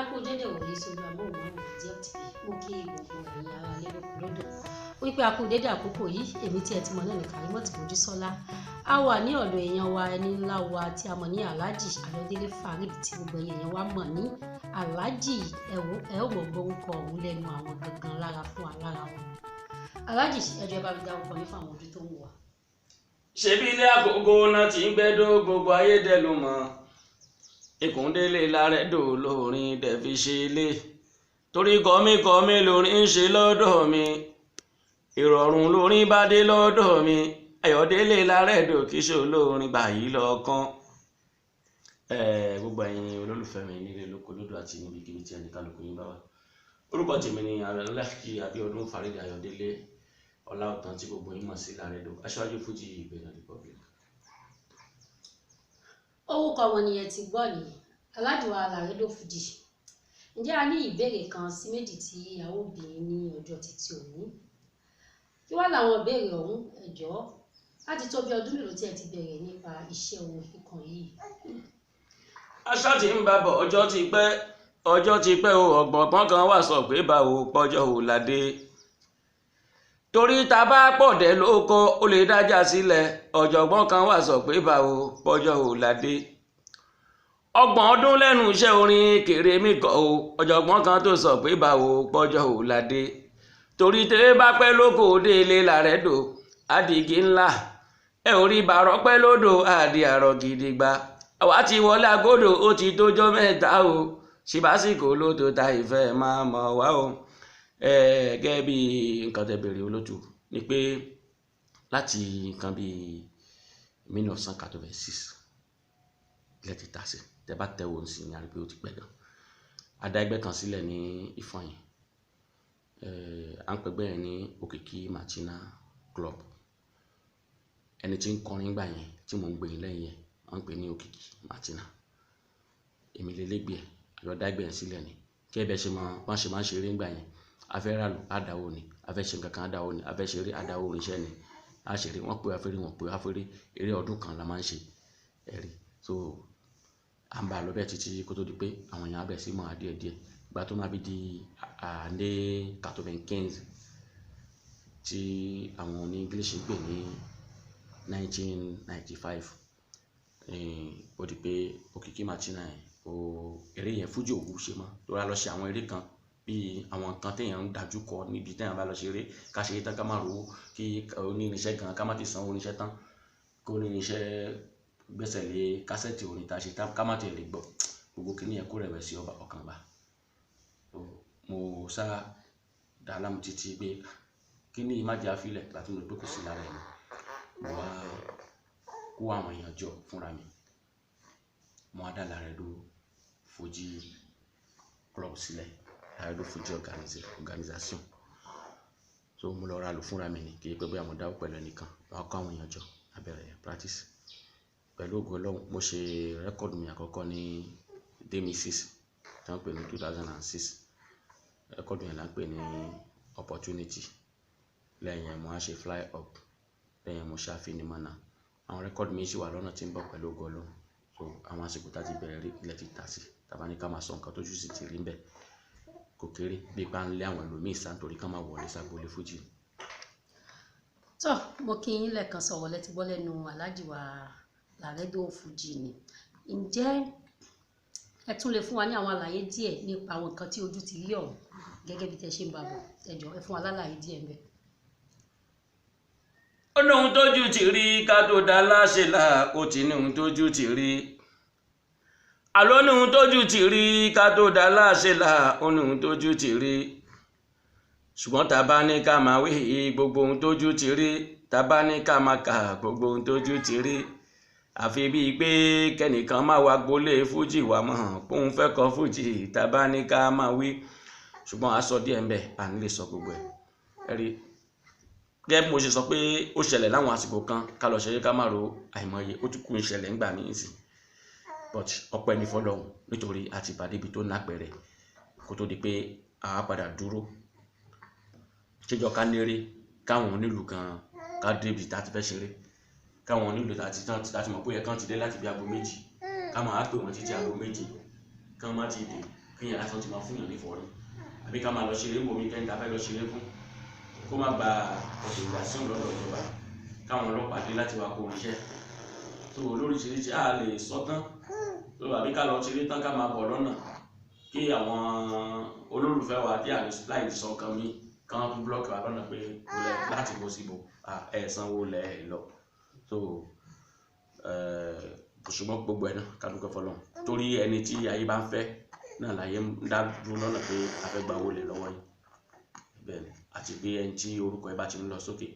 A kú dédé wòye sórí amóhùnmáwòrán DFTV. Mo kí gbogbo ẹ̀yin ará ilé lóko lódò wípé a kú dédé àkókò yìí. Èmi tí ẹ ti mọ̀ náà ní Karimot Mojísọ́lá. A wà ní ọ̀dọ̀ èèyàn wa, ẹni ńlá wa tí a mọ̀ ní Alhaji Ayọ̀délé Farid, tí gbogbo ẹ̀yin èèyàn wa mọ̀ ní Alhaji. Ẹ̀wò ẹ̀ ò mọ̀ gbórúkọ ọ̀hún lẹ́nu àwọn gangan lára fún wa lára wọn. Alhaji, ẹ jọ̀ọ́, ẹ bá mi dárúkọ yín fún àwọn ojú tó ń wò wá. Ṣebí ilé àkókò náà ti ń gbẹ́dọ̀, gbogbo ayé dẹ̀ ló mọ̀. Ìkúndélé lárẹ́dò lórin dẹ̀ fi ṣe ilé, torí kọ́míkọ́mí lórin ń ṣe lọ́dọ̀ mi, ìrọ̀rùn lórin bá dé lọ́dọ̀ mi. Ayọ̀délé lárẹ́dò kì í ṣe olórin gbà yìí lọ́kàn. Gbogbo ẹ̀yin olólùfẹ́ mi nílé lóko lódò àti níbikíbi tí ẹnì kálukú yín bá wà, orúkọ tèmi ni Alhaji Abíọ́dún Farid Ayọ̀délé Ọláọ̀tàn, tí gbogbo yín mọ̀ sí Lárẹ́dò, aṣáájú Fújì Benin Republic. Orúkọ wọn ni ẹ ti gbọ́ ní Alhaji wa Lárẹ́dò Fújì. Ǹjẹ́ a ní ìbéèrè kan sí méjì tí a ó bí ní ọjọ́ títí òní. Kí wá làwọn ìbéèrè ọ̀hún? Ẹ jọ̀ọ́, láti tó bí ọdún mélòó tí ẹ ti bẹ̀rẹ̀ nípa iṣẹ́ orin kíkọ yìí? Aṣá tí ń bá bọ̀, ọjọ́ ti pẹ́, ọjọ́ ti pẹ́ o. Ọ̀gbọ̀ngbọ̀n kan wà sọ pé báwo pọ́jọ́ ò ládé, torí ta bá pọ̀ dé lóko, ó lè dájà sílẹ̀. Ọ̀jọ̀gbọ́n kan wà sọ pé báwo pọ́jọ́ ò ládé. 30 ọdún lẹ́nu iṣẹ́ orin kéré mi kọ́ o. Ọ̀jọ̀gbọ́n kan tó sọ pé báwo pọ́jọ́ ò ládé, torí tẹ́ bá pẹ́ lóko délé làrẹ́dò àdìgí ńlá ẹ ò rí bàrọ̀ pẹ́ lódò àdì àrọ̀ gidigba. Àwa ti wọlé agodo, ó ti tójọ́ 3 o. Ṣìbásìkò ló tó ta ìfẹ́ máa mọ̀ wá o. Gẹ́gẹ́ bí nǹkan tẹ́ bèrè, olótù, ni pé láti nǹkan bí 1986 ilẹ̀ ti ta sí. Tẹ́ bá tẹ́ wo sí ní àrí pé ó ti pẹ́ gan. A dá ẹgbẹ́ kan sílẹ̀ ní Ìfọ̀yín, à ń pẹgbẹ́ yẹn ní Òkìkí Martina Club. Ẹni tí ń kọrin gbà yẹn tí mò ń gbé yín lẹ́yìn yẹn, wọ́n ń pè ní Òkìkí Martina. Èmi lè légbè ẹ̀, àjọ dá ẹgbẹ́ yẹn sílẹ̀ ni. Kí ẹ bẹ́ẹ̀ ṣe mọ wọ́n ṣe máa ń ṣeré ńgbà yẹn, a fẹ́ ràlù, á dáwó ni. A fẹ́ ṣe nǹkan kan, á dáwó ni. A fẹ́ ṣeré, á dáwó irinṣẹ́ ni. A ṣeré, wọ́n pè wá fẹ́rẹ́, wọ́n pè wá fẹ́rẹ́. Eré ọdún kan la máa ń ṣe ẹ̀rí. So à ń bá a lọ bẹ́ẹ̀ títí kó tó di pé àwọn èèyàn á bẹ̀rẹ̀ sí mọ̀ á díẹ̀ díẹ̀. Ìgbà tó máa fi di àndé 95, tí àwọn oní English ń pè ní 1995, ó di pé Òkìkí Martina yẹn o, eré yẹn fújì òwú ṣe mọ́, tó rà lọ ṣe àwọn eré kan bíi àwọn nǹkan téèyàn ń dájú kọ níbi téèyàn bá lọ ṣeré, ká ṣeré tán ká má rówó, kí onírinṣẹ́ gan ká má ti sanwó oníṣẹ́ tán, kó onírinṣẹ́ gbẹ́sẹ̀ lé kásẹ̀tì orin tá a ṣe tán, ká má tiẹ̀ lè gbọ́. Gbogbo kìíní yẹn kó rẹ̀wẹ̀sì ọba ọkàn bá. Mo sá dá láàmú títí pé kíní yìí má jẹ́ àfilẹ̀. Ìgbà tí mo rí pé kò sí lára ẹ̀ ni mo wá kó àwọn èèyàn jọ fúnra mi, mo wá dá Lárẹ́dò Fuji Club sílẹ̀, Lárẹ́dò Fuji Organisation. So mo lọ ra lò fúnra mi ni, kì í pé bóyá mo dáwó pẹ̀lú ẹnìkan. Mo wá kó àwọn èèyàn jọ, a bẹ̀rẹ̀ practice. Pẹ̀lú ògo Ọlọ́run, mo ṣe record mi àkọ́kọ́ ní 2006, tí wọ́n pè ní 2006. Record yẹn là ń pè ní Opportunity. Lẹ́yìn yẹn, mo wá ṣe Fly Up. Lẹ́yìn mo ṣe Àfinimọ̀nà. Àwọn record mi sì wà lọ́nà tí ń bọ̀ pẹ̀lú ògo Ọlọ́run. So àwọn àsìkò tá ti bẹ̀rẹ̀ rí ilẹ̀ ti tà sí. Tá bá ní ká máa sọ nǹkan tójú sì ti rí ń bẹ̀, kò kéré bí ipá ń lé àwọn ẹlòmíì sá nítorí ká máa wọlé ságbólé fújì. Tó, mo kí yín lẹ́ẹ̀kan. Sọ̀rọ̀ lẹ́tí gbọ́ lẹ́nu Alhaji wa Lárẹ́dò Fújì ni. Ǹjẹ́ ẹ tún lè fún wa ní àwọn àlàyé díẹ̀ nípa àwọn nǹkan tí ojú ti rí ọ̀hún gẹ́gẹ́ bí tẹ́ ṣe ń bá bọ̀? Ẹ jọ̀ọ́, ẹ fún wa lálàyé díẹ̀ ńbẹ̀. Ó ní ohun tójú ti rí ká tó dá láṣẹ là, ó ti ní ohun tójú ti rí. Àló ní ohun tójú ti rí ká tó dá láṣẹ là, ó ní ohun tójú ti rí. Ṣùgbọ́n tá a bá ní ká máa wí gbogbo ohun tójú ti rí, tá a bá ní ká máa kà gbogbo ohun tójú ti rí, àfi bíi pé kẹ́nìkan máa wá gbolé fújì wá mọ̀ póun fẹ́ kọ fújì, tá a bá ní ká máa wí. Ṣùgbọ́n a sọ díẹ̀ ń bẹ̀, à ní lè sọ gbogbo ẹ̀. Ẹ rí, gẹ́gẹ́ bí mo ṣe sọ pé ó ṣẹlẹ̀ láwọn àsìkò kan, ká lọ ṣeré ká má ro àìmọye, ó tún kú ń ṣẹlẹ̀ ńgbà míì sí. But ọpẹ́ ní fọ́lọ́run, nítorí a ti bá débi tó nápẹ̀rẹ̀ kó tó di pé àwa padà dúró ṣéjọ ká néré, káwọn onílù gan ká débi tá a ti fẹ́ ṣeré, káwọn onílù tá a ti tán, tá a ti mọ̀ pé ó yẹ kán ti dé láti bí aago 2, ká máa pè wọ́n títí aago 7, kán má ti dé. Kéèyàn lásán ti máa fún yàn ní ìfọ̀rí, àbí ká máa lọ ṣeré bomi kẹ́ńtà fẹ́ lọ ṣeré fún kó má gba autorisation lọ́dọ̀ ìjọba, káwọn ọlọ́pàá dé láti wá kó iṣẹ́ tó lóríṣiríṣi a lè sọ tán tó, àbí ká lọ ṣeré tán ká máa bọ̀ lọ́nà kí àwọn olólùfẹ́ wa tí à ní láì sọ kan mí kán tún búlọ́ọ̀kì wa lọ́nà pé kò lẹ̀ láti bó síbò ẹ̀ sanwó lẹ̀ ẹ̀ lọ. So ṣùgbọ́n gbogbo ẹ̀ náà ká dúpẹ́ fọlọ́run, torí ẹni tí ayé bá ń fẹ́ náà láyé ń dá dúró lọ́nà pé a fẹ́ gba owó lẹ̀ lọ́wọ́ yín. Bẹ́ẹ̀ ni, àti pé ẹni tí orúkọ ẹ bá ti ń lọ sókè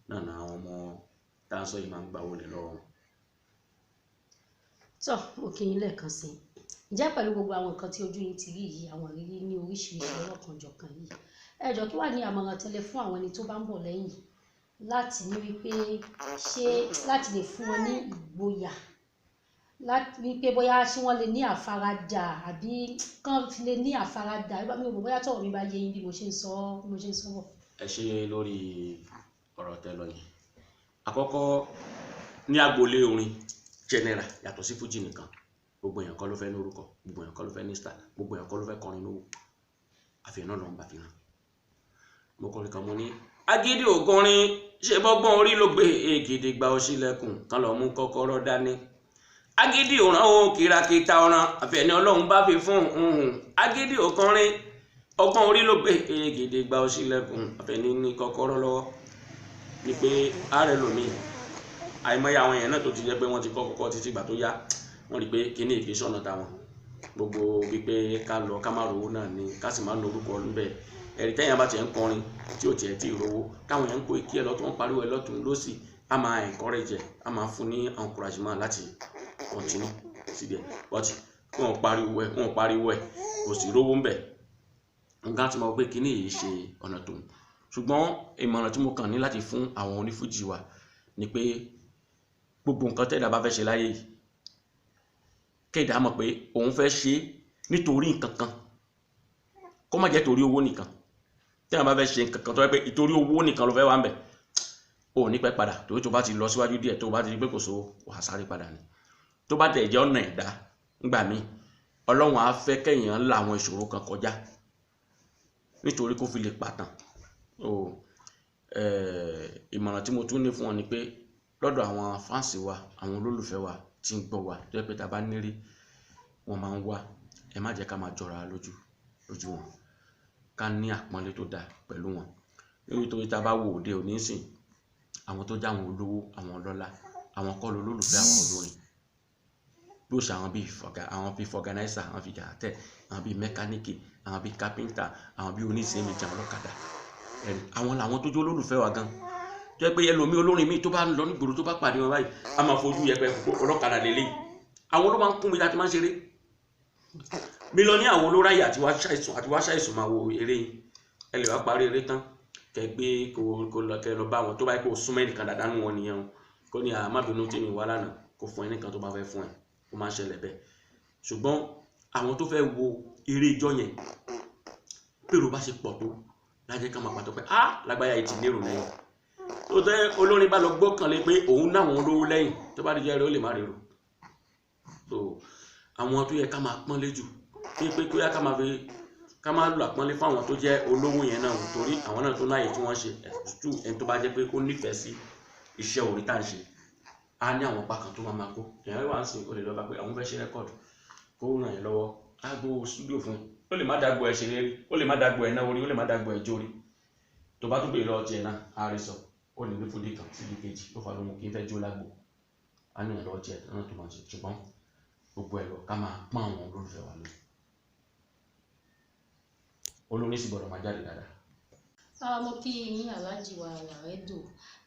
náà ni àwọn ọmọ tá à ń sọ yìí máa ń gba owó lẹ̀ lọ́wọ́ wọn. Tọ́, mo kí yín lẹ́ẹ̀kan sí i. Ǹjẹ́ pẹ̀lú gbogbo àwọn nǹkan tí ojú yín ti rí yìí, àwọn ìrírí ní oríṣiríṣi ọlọ́kanòjọ̀kan yìí, ẹ jọ̀ọ́ kí wà ní àmọ̀ràn tẹ́lẹ̀ fún àwọn ẹni tó bá ń bọ̀ lẹ́yìn láti ní wípé ṣé láti lè fún wọn ní ìgboyà láti wípé bóyá ṣé wọ́n lè ní àfaradà àbí kán fi lè ní àfaradà? Mi ò mọ̀ bóyá tọ̀rọ̀ mi bá yé yín bí mo ṣe ń sọ bí mo ṣe ń sọ bọ̀. Ẹ ṣe lórí ọ̀rọ̀ tẹ́ lọ yẹn. Àkọ́kọ́ ní agboolé orin general, yàtọ̀ sí fújì nìkan, gbogbo èèyàn kọ́ ló fẹ́ lórúkọ, gbogbo èèyàn kọ́ ló fẹ́ ní star, gbogbo èèyàn kọ́ ló fẹ́ kọrin lówó. Àfihàn náà ló ń bá fi hàn. Mo kọrin kan, mo ní agídí ògùnrin ṣe bọ́gbọ́n orí ló gbé ègèdè gba òṣìlẹ̀kùn kan lọ mú kọ́kọ́rọ́ dání. Agídí òràn o kìràkìtà ọ̀ràn àfẹ̀ní ọlọ́run bá fi fún un. Agídí òkọrin ọgbọ́n orí ló gbé ègèdè gba òṣìlẹ̀kùn àfẹ̀ní ní kọ́kọ́rọ́ lọ́wọ́. Ni pé ààrẹ lomi àìmọye àwọn èèyàn náà tó ti jẹ́ pé wọ́n ti kọ́ kọ́kọ́ títí ìgbà tó yá wọ́n rí i pé kíní ìgbé sọ̀nà táwọn gbogbo wípé ká lọ ká má rówó náà ni ká sì má lo orúkọ níbẹ̀. Ẹ̀rí tẹ́yìn bá tiẹ̀ ń kọrin tí ò tiẹ̀ tí ì rówó káwọn èèyàn ń kó ikí ẹ̀ lọ́tún, ń pariwo ẹ̀ lọ́tún lọ́sì, á máa encourage ẹ̀, á máa fún ní encouragement láti continue síbẹ̀. But wọ́n pariwo ẹ̀, wọ́n pariwo ẹ̀, kò sì rówó ńbẹ̀. Nǹkan tí mo mọ̀ pé kíní yìí ṣe ọ̀nà tòun. Ṣùgbọ́n ìmọ̀ràn tí mo kàn ní láti fún àwọn onífújì wa ni pé gbogbo nǹkan tẹ́dá bá fẹ́ ṣe láyé yìí, kẹ́dá mọ̀ pé òun fẹ́ ṣe nítorí nǹkan kan, kó má jẹ́ torí owó nìkan. Tẹ́dá bá fẹ́ ṣe nǹkan kan tó jẹ́ pé ìtorí owó nìkan ló fẹ́ wà ń bẹ̀, ò ní pẹ́ padà. Torí tó bá ti lọ síwájú díẹ̀, tó bá ti rí pé kò sówó, wàá sáré padà ni. Tó bá tẹ̀ jẹ́ ọ̀nà ẹ̀dá ńgbà míì, Ọlọ́run á fẹ́ kẹ́yàn la àwọn ìṣòro kan kọjá nítorí kó fi lè pàtàn. O ìmọ̀ràn tí mo tún ní fún wọn ni pé lọ́dọ̀ àwọn fáǹsì wa, àwọn olólùfẹ́ wa tí ń gbọ́ wa, tó jẹ́ pé tá a bá nírí wọ́n máa ń wá, ẹ má jẹ́ ká máa jọra lójú lójú wọn, ká ní àpọ́nlé tó dáa pẹ̀lú wọn. Nítorí tá a bá wo òde òní sìn, àwọn tó jẹ́ àwọn olówó, àwọn ọlọ́lá, àwọn kọ́ lolólùfẹ́ àwọn olórin. Bí ó ṣe àwọn bíi fọ̀gá, àwọn bíi fọ̀gánáísà, àwọn bíi gàtẹ́, àwọn bíi mẹkáníìkì, àwọn bíi kápẹ́ńtà, àwọn bíi oníṣẹ́mìjì, àwọn ọlọ́kadà. Ẹ̀rí àwọn làwọn tó jẹ́ olólùfẹ́ wa gan. Tó jẹ́ pé ẹlòmíì olórin míì tó bá ń lọ nígboro tó bá pàdé wọn báyìí, a máa fojú yẹpẹrẹ ọlọ́kadà lélẹ́yìí. Àwọn ló máa ń kún mi láti máa ń ṣeré. Mílíọ̀nù àwọn olóráyè àti wá ṣàìsùn àti wá ṣàìsùn máa wo eré yìí. Ẹ lè wá parí eré tán, kẹ gbé kó lọ kẹ lọ bá wọn tó bá yẹ kó súnmọ́ ẹnìkan dáadáa nù wọn nìyẹn o. Kó ní a má bínú tí mi wá lánàá, kó fún ẹnìkan tó bá fẹ́ fún ẹ. Ó máa ń ṣẹlẹ̀ bẹ́ẹ̀. Ṣùgbọ́n àwọn tó fẹ́ wo eré ijó yẹn, pèrò bá ṣe pọ̀ tó lájẹ́ ká máa pàtó pé á lágbáyà yìí ti lérò lẹ́yìn. Tó tẹ́ olórin bá lọ gbọ́kànlé pé òun náwọn olówó lẹ́yìn, tó bá di jẹ́ rẹ̀ ó lè má rèrò. So àwọn tó yẹ ká máa pọ́nlé jù pé pé kó yá ká máa fi ká máa lo àpọ́nlé fún àwọn tó jẹ́ olówó yẹn náà, torí àwọn náà tó láàyè tí wọ́n ṣe ẹ̀tútù. Ẹni tó bá jẹ́ pé ó nífẹ̀ẹ́ sí iṣẹ́ orin tá à ń ṣe, á ní àwọn apá kan tó máa máa kó. Èèyàn wà ń sìn, ó lè lọ bá pé àwọn fẹ́ ṣe rẹ́kọ̀dù, kó ràn yẹn lọ́wọ́, á gbowó stúdíò fún un. Ó lè má dàgbò ẹ̀ ṣeré rí, ó lè má dàgbò ẹ̀ náwó rí, ó lè má dàgbò ẹ̀ jó rí. Tó bá tún bèèrè lọ́wọ́ tiẹ̀ náà, á rí sọ, ó lè ní fúdì kan síbi kejì, ó fa lóhun kí n fẹ́ jó lágbo. Á ní ìrànlọ́wọ́ tiẹ̀ náà tó máa ṣe. Ṣùgbọ́n gbogbo ẹ̀ lọ ká máa pọ́n àwọn olólùfẹ́ wa lójú. Olórin sì gbọ́dọ̀ máa jáde dáadáa. Mo kí yín Alhaji wa Làrẹ́dò.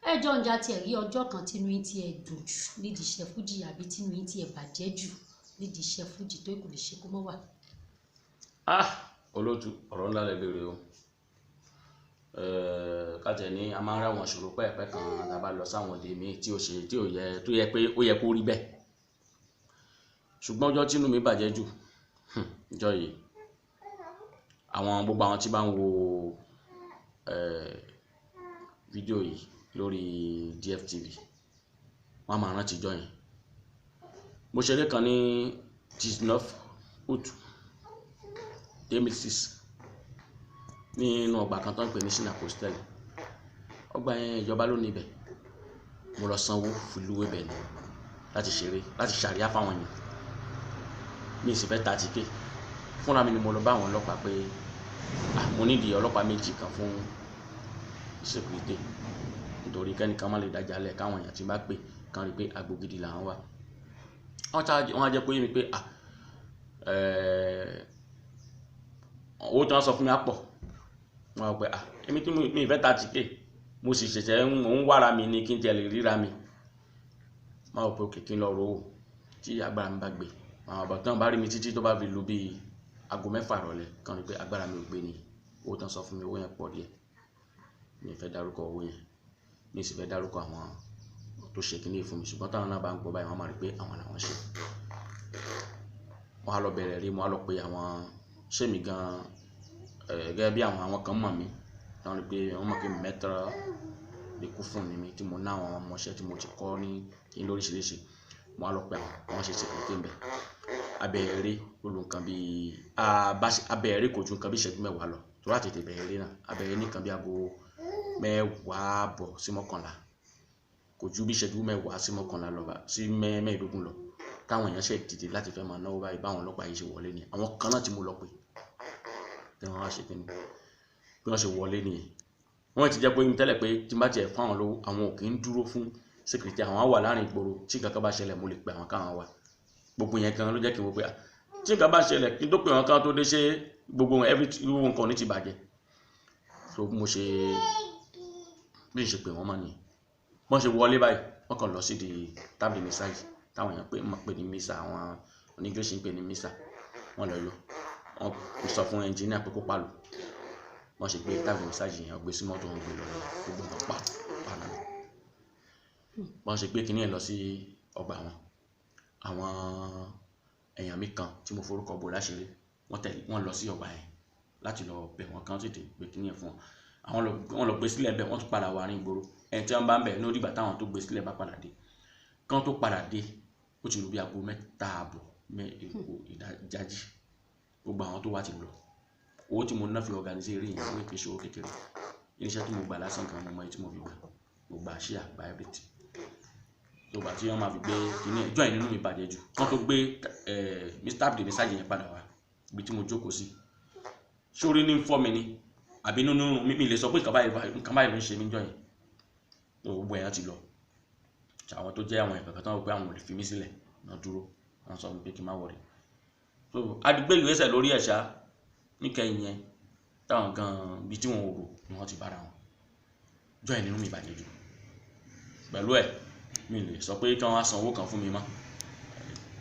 Ẹ jọ ń já tiẹ̀ rí ọjọ́ kan tínú yín tiẹ̀ dùn jù nídìí iṣẹ́ fújì àbí tínú yín tiẹ̀ bàjẹ́ jù nídìí iṣẹ́ fújì tó kò lè ṣe kó mọ́ wà. Ah, olóòtú, ọ̀rọ̀ ńlá lẹ béèrè o. Ká tẹ̀ ní a máa ń ráwọn ìṣòro pẹ́ẹ̀pẹ́ kan tá a bá lọ sáwọn òde míì tí ò ṣe tí ò yẹ tó yẹ pé ó yẹ kó rí bẹ́ẹ̀. Ṣùgbọ́n ọjọ́ tínú mi bàjẹ́ jù, ọjọ́ yìí, àwọn gbogbo àwọn tí bá ń wo fídíò yìí lórí DFTV, wọ́n á máa rántí ọjọ́ yẹn. Mo ṣeré kan ní 19 août 2006 nínú ọgbà kan tó ń pè ní Sinaco Hostel. Ọgbà yẹn ìjọba ló ní ibẹ̀. Mo lọ sanwó fìlú ibẹ̀ ni láti ṣeré, láti ṣàríyá fáwọn èèyàn. Mi sì fẹ́ ta tíkè. Fúnra mi ni mo lọ bá àwọn ọlọ́pàá pé mo nídìí ọlọ́pàá méjì kan fún sékúrítè, nítorí kẹ́nìkan má lè dájà lẹ̀ káwọn èèyàn tí bá pè kán rí pé agbo gidi làwọn wà. Wọ́n á jẹ́ pé yé mi pé owó tí wọ́n sọ fún mi á pọ̀. Wọ́n á pẹ́ èmi tí mi fẹ́ ta tíkè, mo sì ṣẹ̀ṣẹ̀ ń wára mi ni kí n tiẹ̀ lè ríra mi. Wọ́n á pẹ́ òkè kí n lọ ro owó tí agbára mi bá gbé. Àwọn àbọ̀ tí wọ́n bá rí mi títí tó bá fi lu bíi aago 6 ìrọ̀lẹ́ kán rí pé agbára mi ò gbé ni. Owó tí wọ́n sọ fún mi, owó yẹn pọ̀ díẹ̀. Mi fẹ́ dárúkọ owó yẹn, mi sì fẹ́ dárúkọ àwọn tó ṣe kíní fún mi, ṣùgbọ́n táwọn náà bá ń gbọ́ báyìí wọ́n máa rí pé àwọn làwọn ṣe. Wọ́n á lọ bẹ̀rẹ̀ rí, mo á lọ pe àwọn ṣé mi gan, gẹ́gẹ́ bí àwọn kan mọ̀ mí, táwọn rí pé wọ́n mọ̀ pé mẹ́tọ́ lè kú fún mi tí mo ná àwọn ọmọọṣẹ́ tí mo ti kọ́ ní kí n lóríṣiríṣi. Mo á lọ pe àwọn, wọ́n ṣe sékúrítì ń bẹ̀. Abẹ̀rẹ̀ rí ló nǹkan bí, abẹ̀rẹ̀ rí kò ju nǹkan bí ìṣẹ́jú mẹ́wàá lọ. Torí àti tètè bẹ̀rẹ̀ rí náà, abẹ̀rẹ̀ ní nǹkan bí aago 10:30 sí 11. Kò ju bí ìṣẹ́jú 10 sí 11 lọ bá, sí 15 lọ. Táwọn èèyàn ṣe dìde láti fẹ́ máa náwó báyìí báwọn ọlọ́pàá yìí ṣe wọlé ni. Àwọn kan náà tí mo lọ pè. Tí wọ́n wá ṣe kíni. Bí wọ́n ṣe wọlé nìyẹn. Wọ́n ti jẹ́ pé tẹ́lẹ̀ pé tí n bá tiẹ̀ fún àwọn lówó, àwọn ò kí ń dúró fún sékúrítì, àwọn á wà láàrin ìgboro. Tí nǹkan kan bá ṣẹlẹ̀, mo lè pe àwọn káwọn wá. Gbogbo yẹn gan ló jẹ́ kí n wò pé tí nǹkan bá ṣẹlẹ̀ kí n tó pe àwọn káwọn tó dé, ṣé gbogbo wọn, every gbogbo nǹkan ò ní ti bàjẹ́. So bí mo ṣe, bí n ṣe pè wọ́n mọ́ nìyẹn. Bí wọ́n ṣe wọlé báyìí, wọ́n kàn lọ sí di tábìlì mẹ́sáàgì táwọn èèyàn pé mọ̀ pé ní mísà, àwọn oní English ń pè ní mísà. Wọ́n lọ yọ. Wọ́n sọ fún ẹnjíníà pé kó pàlù. Wọ́n ṣe gbé tábìlì mẹ́sáàgì yẹn, gbé sí mọ́tò, wọ́n gbé lọ. Gbogbo nǹkan pa, pa náà. Wọ́n ṣe gbé kíní ẹ̀ lọ sí ọgbà wọn. Àwọn èèyàn mi kan tí mo forúkọ bò láṣìírí, wọ́n tẹ̀lé, wọ́n lọ sí ọgbà yẹn láti lọ bẹ̀ wọ́n kán tètè gbé kíní ẹ̀ fún wọn. Àwọn lọ, wọ́n lọ gbé sílẹ̀ bẹ̀, wọ́n tún padà wá ní ìgboro. Ẹni tí wọ́n bá ń bẹ̀ ní ó dìgbà táwọn tó gbé sílẹ̀ bá padà dé. Kán tó padà dé, ó ti lu bí aago 3:30 ìdájí. Gbogbo àwọn tó wá ti lọ. Owó tí mo ná fi organize eré yẹn, owó ìpèsè owó kékeré. Irinṣẹ́ tí mo gbà lásán kan, mo mọ èyí tí mo fi gbà. Mo gbà ṣíà, gba everything. Tó bá tí wọ́n máa fi gbé kíní ẹ̀, ọjọ́ yẹn nínú mi bàjẹ́ jù. Kán tó gbé Mr. Abdi message yẹn padà wá ibi tí mo jókòó sí. Ṣórí ní ń fọ́ mi ni àbí nínú mi lè sọ pé nǹkan báyìí ló ń ṣe mí níjọ́ yẹn. Gbogbo èèyàn ti lọ. Àwọn tó jẹ́ àwọn èèyàn kankan tó ń wò pé àwọn ò lè fi mí sílẹ̀ náà dúró. Wọ́n sọ fún mi pé kí n má worry. So a gbé ìgbésẹ̀ lórí ẹ̀ ṣá níkẹyìn yẹn táwọn gan ibi tí wọn ò rò ni wọ́n ti bára wọn. Ọjọ́ yẹn nínú mi bàjẹ́ jù. Pẹ̀lú ẹ̀, mi lè sọ pé kí wọ́n wá san owó kan fún mi mọ́.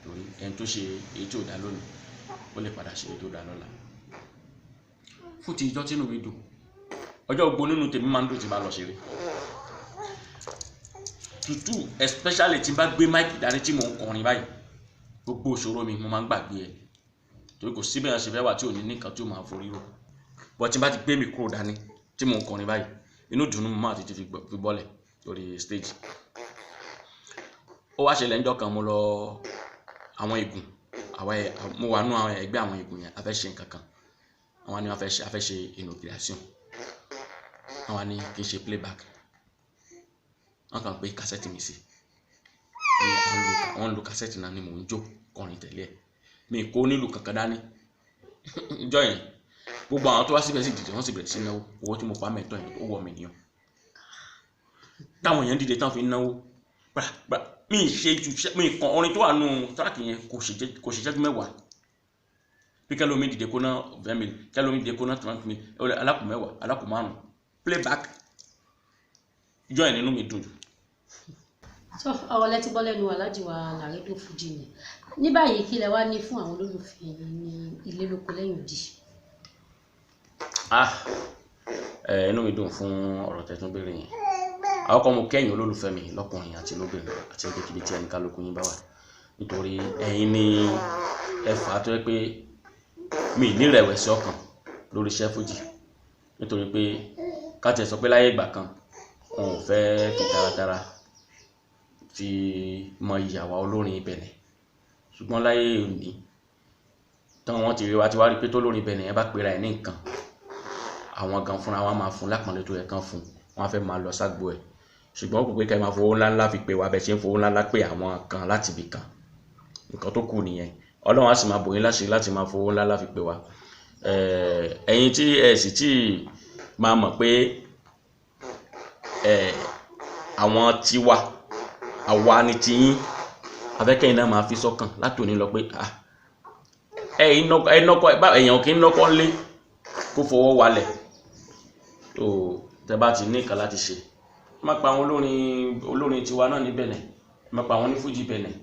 Torí ẹni tó ṣe èyí tí ò dá lónìí, ó lè padà ṣe èyí tó dá lọ́la. Fún ti ìjọ́ tí inú mi dùn, ọjọ́ gbogbo nínú tèmi máa ń dùn tí n bá lọ ṣeré. Tútù especially tí n bá gbé mic dání tí mò ń kọrin báyìí, gbogbo ìṣòro mi mo máa ń gbàgbé ẹ̀. Torí kò sí bí èèyàn ṣe fẹ́ wà tí ò ní nǹkan tí ó máa forí rò. But tí n bá ti gbé mi kúrò dání tí mò ń kọrin báyìí, inú ìdùnnú mo máa ti fi bọ́lẹ̀ lórí stage. Ó wá ṣẹlẹ̀ níjọ́ kan, mo lọ àwọn igun, mo wà nínú àwọn ẹgbẹ́ àwọn igun yẹn, a fẹ́ ṣe nǹkan kan. Àwọn ni wọ́n fẹ́ ṣe, a fẹ́ ṣe inauguration. Àwọn ni kì í ṣe playback. Wọ́n kàn pé kásẹ́ẹ̀tì mi sí. Wọ́n ń lo kásẹ́ẹ̀tì náà ni mò ń jó kọrin tẹ̀lé ẹ̀. Mi kò nílùú kankan dání. Ìjọ́ yẹn, gbogbo àwọn tó wá síbẹ̀ sì dìde, wọ́n sì bẹ̀rẹ̀ sí náwó. Owó tí mo pa mẹ́tọ́ yẹn, ó wọ̀ mí nìyẹn. Táwọn èèyàn dìde tán fi ń náwó. Gbà, gbà, mi ṣe ju, mi kàn orin tó wà nínú tíráàkì yẹn kò ṣe ìṣẹ́jú mẹ́wàá. Bí kẹ́lómi dìde kó ná 20 mil, kẹ́lómi dìde kó ná 20 mil, alákùn mẹ́wàá, alákùn márùn-ún. Playback. Ìjọ́ yẹn nínú mi dùn jù. So ọ̀rọ̀ lẹ ti gbọ́ lẹ́nu Alhaji wa Làrédò Fújì ni. Ní báyìí kí lẹ wá ní fún àwọn olólùfẹ́ yín ní ilé lóko lẹ́yìn odi? Inú mi dùn fún ọ̀rọ̀ tẹ́ tún béèrè yẹn. Àkọ́kọ́ mo kẹ́yìn olólùfẹ́ mi lọ́kùnrin àti lóbìnrin àti ibikíbi tí ẹni kálukú yín bá wà. Nítorí ẹ̀yin ni ẹ fà á tó jẹ́ pé mi ní ìrẹ̀wẹ̀sì ọkàn lórí iṣẹ́ fújì. Nítorí pé ká tiẹ̀ sọ pé láyé ìgbà kan, wọn ò fẹ́ fi taratara fi mọ ìyàwó olórin ibẹ̀ ni. Ṣùgbọ́n láyé òní, Tán wọ́n ti rí wa, ti wá rí pé tó lórin Benin yẹn bá pera ẹ̀ ní nǹkan, àwọn gan fúnra wọn máa fún lápọ̀nlé tó yẹ kán fún, wọn á fẹ́ máa lọ ságbo ẹ̀. Ṣùgbọ́n kò pé kẹ́ máa fowó ńláńlá fi pè wá bẹ́ẹ̀ ṣe ń fowó ńláńlá pé àwọn kan láti ibì kan. Nǹkan tó kù nìyẹn. Ọlọ́run á sì máa bò yín láṣìírí láti máa fowó ńláńlá fi pè wá. Ẹ̀yin tí ẹ sì tí máa mọ̀ pé àwọn tiwa, àwa ni tiyín, afẹ́kẹ́yìn náà máa fi sọ́kàn láti òní lọ pé ẹ nọkọ, èèyàn kì í nọkọ ńlé kó fọwọ́ walẹ̀. Tó tẹ bá ti ní nǹkan láti ṣe, má pa àwọn olórin tiwa náà ní Benin, má pa àwọn onífújì Benin.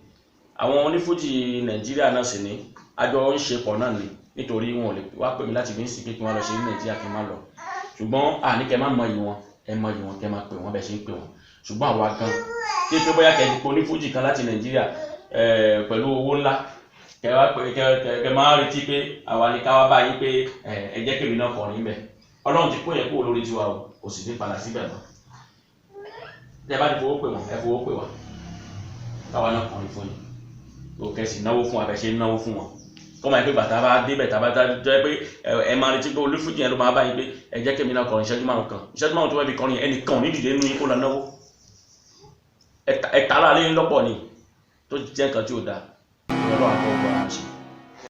Àwọn onífújì Nàìjíríà náà sì ní àjọ ń ṣe pọ̀ náà ni, nítorí wọn ò lè wá pè mí láti fi ń sìn pé kí wọ́n lọ ṣe ní Nàìjíríà kí n má lọ. Ṣùgbọ́n àní kẹ́ má mọ iyì wọn, ẹ mọ iyì wọn, kẹ́ má pè wọ́n bẹ́ẹ̀ ṣe ń pè wọ́n. Ṣùgbọ́n àwa gan kí pé bóyá kẹ́ ti pe onífújì kan láti Nàìjíríà pẹ̀lú owó ńlá, kẹ́ wá pé kẹ́ máa retí pé àwa ni ká wá bá yín pé ẹ jẹ́ kèmí náà kọrin bẹ́ẹ̀. Ọlọ́run ti kó yẹn kúrò lórí tiwa o, kò sì ní padà síbẹ̀ mọ́. Tẹ́ bá ti fowó pè wọ́n, ẹ fowó pè wá, káwa náà kọrin fún yín. O kẹ́ sì náwó fún wa bẹ́ẹ̀ ṣe ń náwó fún wọn. Kọ́ máa ń pè bàtà bá débẹ̀ tàbá jẹ́ pé ẹ máa retí pé olúfújì yẹn ló máa bá yín pé ẹ jẹ́ kèmí náà kọrin ìṣẹ́jú márùn kan, ìṣẹ́jú márùn tó fẹ́ fi kọrin ẹnìkan ò ní dìde nínú yín kó lọ náwó. Ẹ ta lára lé lọ́pọ̀ ni tó jẹ́ nǹkan tí ò dáa. Ọlọ́run àkọ́kọ́ àwọn ṣe.